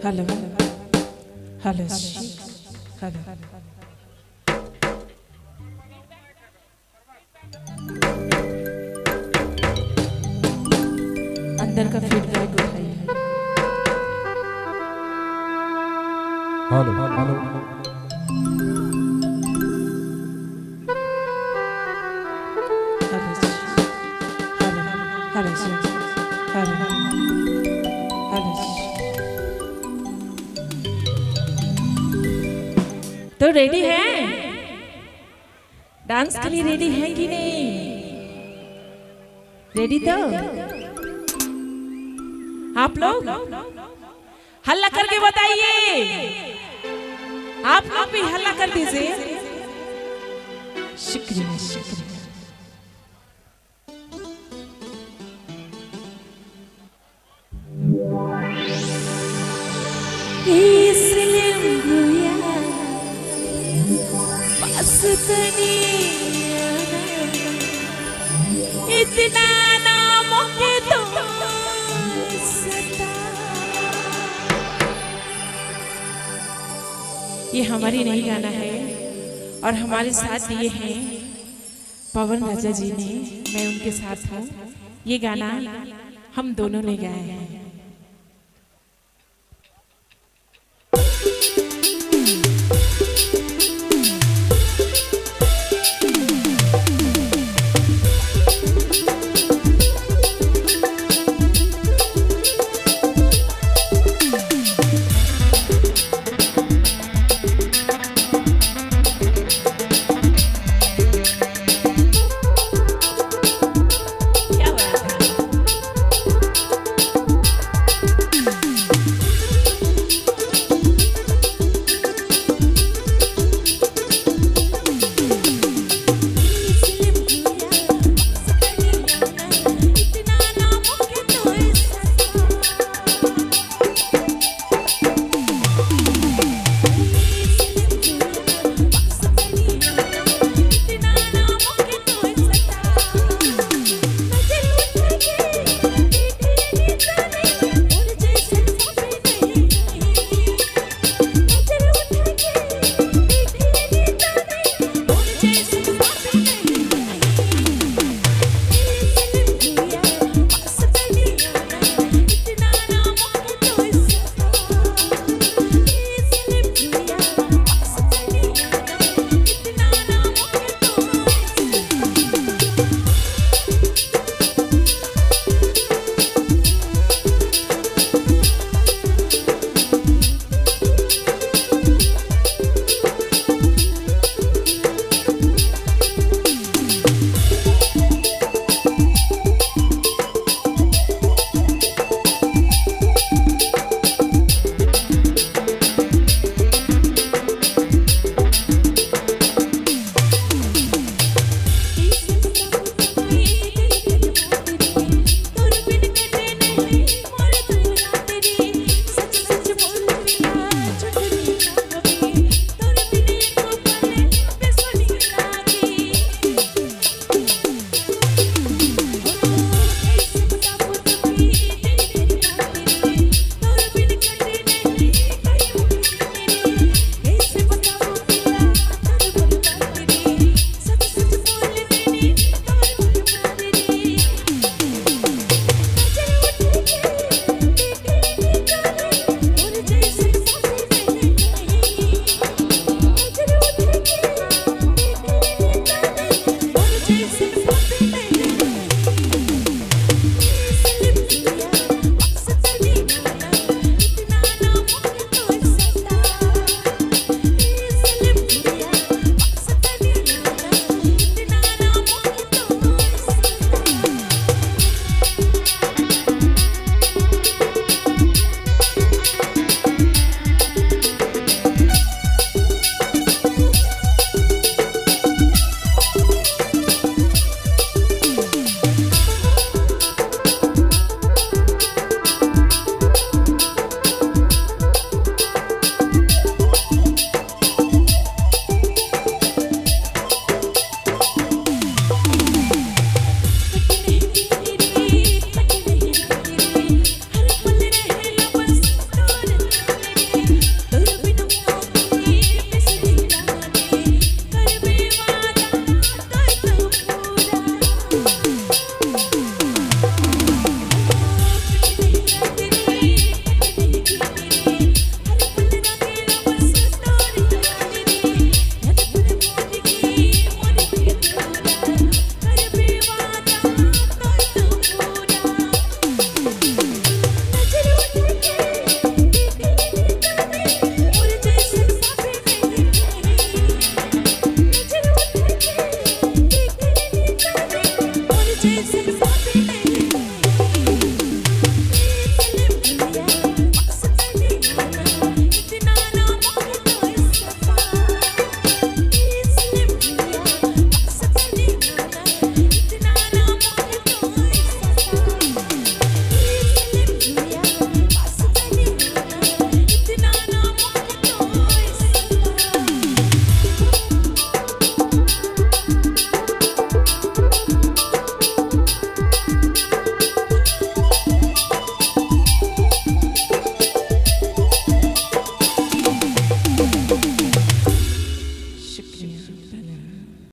Hello hello hello. अंदर का फीडबैक उठाइए। Hello hello hello hello hello hello. तो रेडी है? डांस के लिए रेडी है कि नहीं? रेडी तो आप लोग हल्ला करके बताइए। आप लोग भी हल्ला कर दीजिए। शुक्रिया शुक्रिया। इतना नाम के तो ये हमारी नहीं गाना है और हमारे साथ दिए हैं पवन राजा जी ने, मैं उनके साथ हूँ। ये गाना हम दोनों ने गाया है। क्या बात है। जैसन।